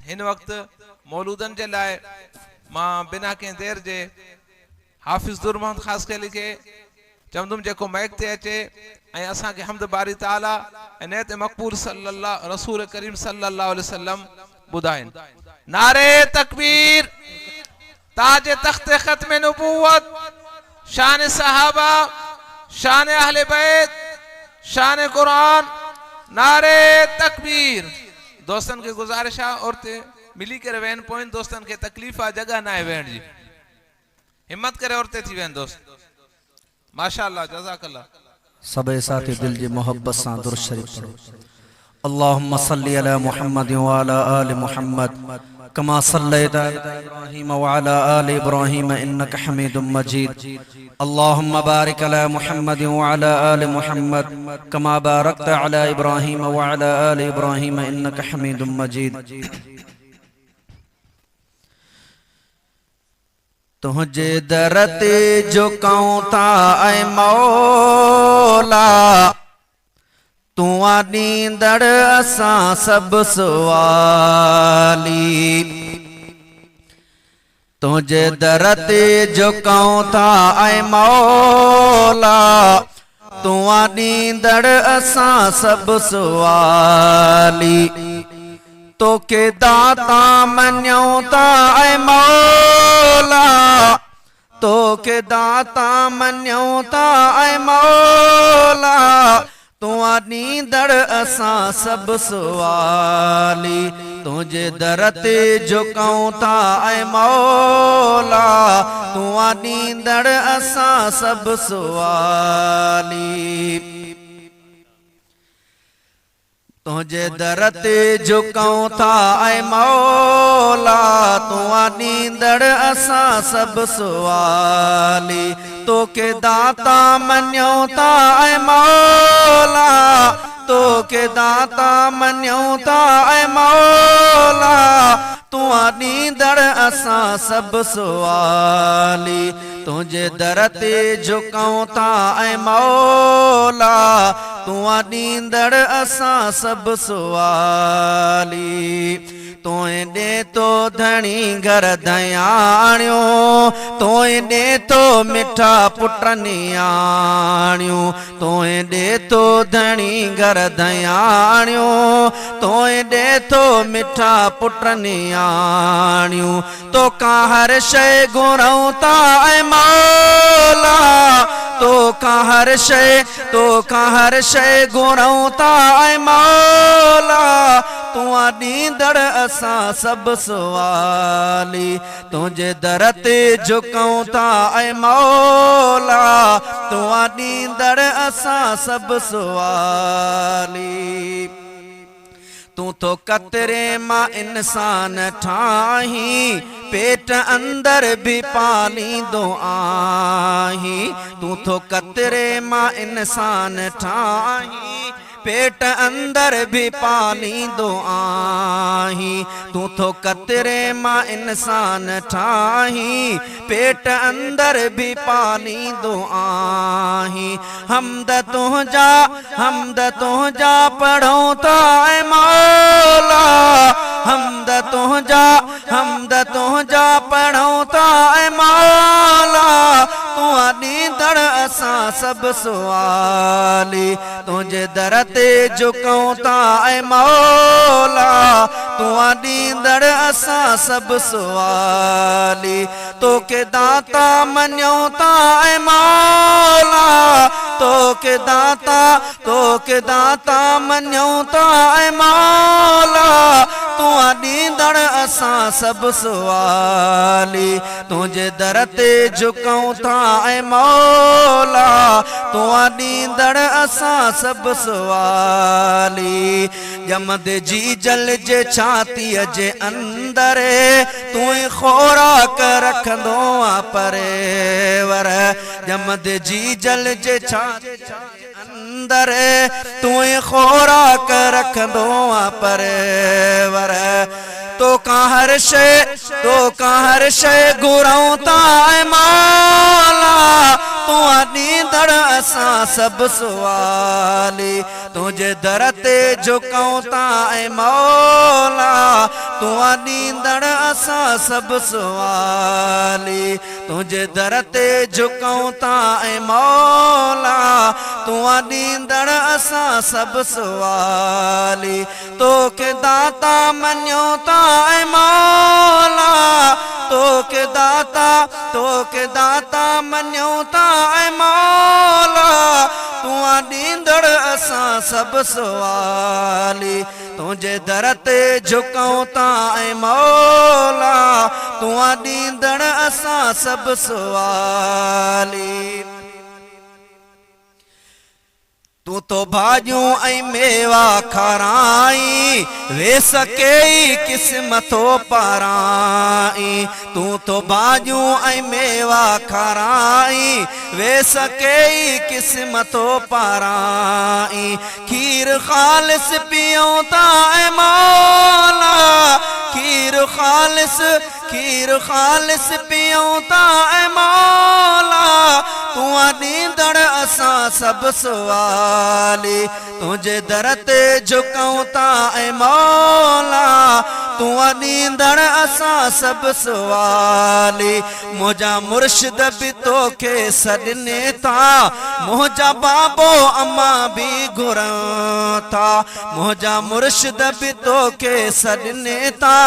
هن وقت مولودن جي لاء مان بنا ڪنهن دير جي حافظ در محمد خاصخيلي کي چوندم جيڪو مائيڪ تي اچي ۽ اسان کي حمد باري تعاليٰ ۽ نعت مقبول صلي الله رسول ڪريم صلي الله عليه وسلم ٻڌائين. نعري تڪبير تاج تخت ختم نبوت شان صحابه شان اهل بيت شان قرآن نعري تڪبير دوستن کي گذارش آ عورتين ملي ڪري ويهن پوين دوستن کي تڪليف آ جڳهه ناهي ويهڻ جي. همت ڪري اورتي ٿي ويهن دوست. ماشاءالله جزاڪ الله. سڀئي ساٿي دل جي محبت سان درود شريف پڙهو اللهم صل علي محمد وعلي آل محمد ڪما صليت علي ابراهيم وعلي آل ابراهيم انك حميد مجيد اللهم بارك علي محمد وعلي آل محمد ڪما بارڪت علي ابراهيم وعلي آل ابراهيم انك حميد مجيد. تنهنجي در تي جهڪئون ٿا اي مولا تون آ ڏيندڙ اسان سڀ سوالي تنهنجي در تي جهڪئون ٿا اي مولا تون آ ڏيندڙ اسان سڀ سوالي توکي داتا مڃون ٿا اي مولا توکي داتا مڃون ٿا اي مولا تون آ ڏيندڙ اسان سڀ سوالي تنهنجي در تي جهڪئون ٿا اي مولا تون آ ڏيندڙ اسان سڀ سوالي. تنهنجي در تي جهڪئون ٿا اي مولا تون آ ڏيندڙ اسان سڀ سوالي توکي داتا مڃون ٿا اي مولا توکي داتا مڃون ٿا اي مولا تون آ ڏيندڙ اسان سڀ سوالي تنهنجي در تي جهڪئون ٿا اي مولا تون آ ڏيندڙ اسان سڀ سوالي تون ڏي ٿو ڌڻي گهر ڌياڻيو تون ڏي ٿو مٺا پٽ نياڻيون تون ڏي ٿو ڌڻي گهر ڌياڻيو تون ڏي ٿو مٺا پٽ نياڻيون توکان هر شيء گهرون ٿا اي مولا توکان هر شيء توکان هر شيء گهرون ٿا اي مولا تون آ ڏيندڙ اسان سڀ سوالي تنهنجي در تي جهڪون ٿا اي مولا تون آ ڏيندڙ اسان سڀ سوالي. تون ٿو قطري مان انسان ٺاهين، پيٽ اندر به پاليندو آهين. تون ٿو قطري مان انسان ٺاهين، پيٽ اندر به پاليندو آهين. تون ٿو قطري مان انسان ٺاهين، پيٽ اندر به پاليندو آهين. حمد تنهنجا حمد تنهنجا پڙهون ٿا اي مولا حمد تنهنجا حمد تنهنجا پڙهون ٿا اي مولا تون آ ڏيندڙ اسان سڀ سوالي تنهنجي در تي جهڪون ٿا اي مولا تون آ ڏيندڙ اسان سڀ سوالي توکي داتا مڃون ٿا اي مولا توکي داتا توکي داتا مڃون ٿا اي مولا تون آ ڏيندڙ اسان سڀ سوالي تنهنجي در تي جهڪون ٿا اي مولا تون آ ڏيندڙ اسان سڀ سوالي ڄمندي جيجل جي ڇاتيء جي اندر تون ئي خوراڪ رکندو آن پريور ڄمندي جيجل جي ڇاتيء جي اندر تون ئي خوراڪ رکندو آن پريور توکان هر شيء توکان هر شيء گهرون ٿا اي مولا. تون آ ڏيندڙ اسان سڀ سوالي، تنهنجي در تي جهڪون ٿا اي مولا، تون آ ڏيندڙ اسان سڀ سوالي، تنهنجي در تي جهڪون ٿا اي مولا، تون آ ڏيندڙ اسان سڀ سوالي، توکي داتا مڃيون ٿا اي مولا، توکي داتا، توکي داتا مڃيون ٿا اي مولا، تون آ ڏيندڙ اسان سڀ سوالي، تنهنجي در تي جهڪون ٿا اي مولا، تون آ ڏيندڙ اسان سڀ سوالي. تون ٿو ڀاڄيون ۽ ميوا کارائين، ويس ڪيئي قسم ٿو پارائين. تون ٿو ڀاڄيون ۽ ميوا کارائين، ويس ڪيئي قسم ٿو پارائين. کير خالص پيئون ٿا اي مولا، کير خالص، کير خالص پيئون ٿا اي مولا، تون آ ڏيندڙ اسان سڀ سوالي، تنهنجي در تي جهڪون ٿا اي مولا، تون آ ڏيندڙ اسان سڀ سوالي. منهنجا مرشد به توکي سڏن ٿا، منهنجا بابو امان به گهرن ٿا، منهنجا مرشد به توکي سڏن ٿا،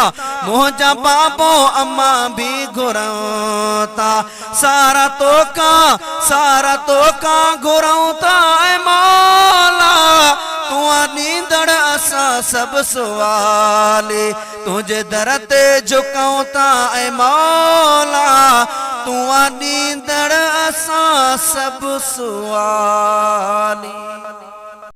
منهنجا بابو امان به گهرن ٿا، سارا توکان، سارا توکان گهرون ٿا اي مولا، تون آ ڏيندڙ اسان سڀ سوالي، تنهنجي در تي جهڪون ٿا اي مولا، تون آ ڏيندڙ اسان سڀ سوالي.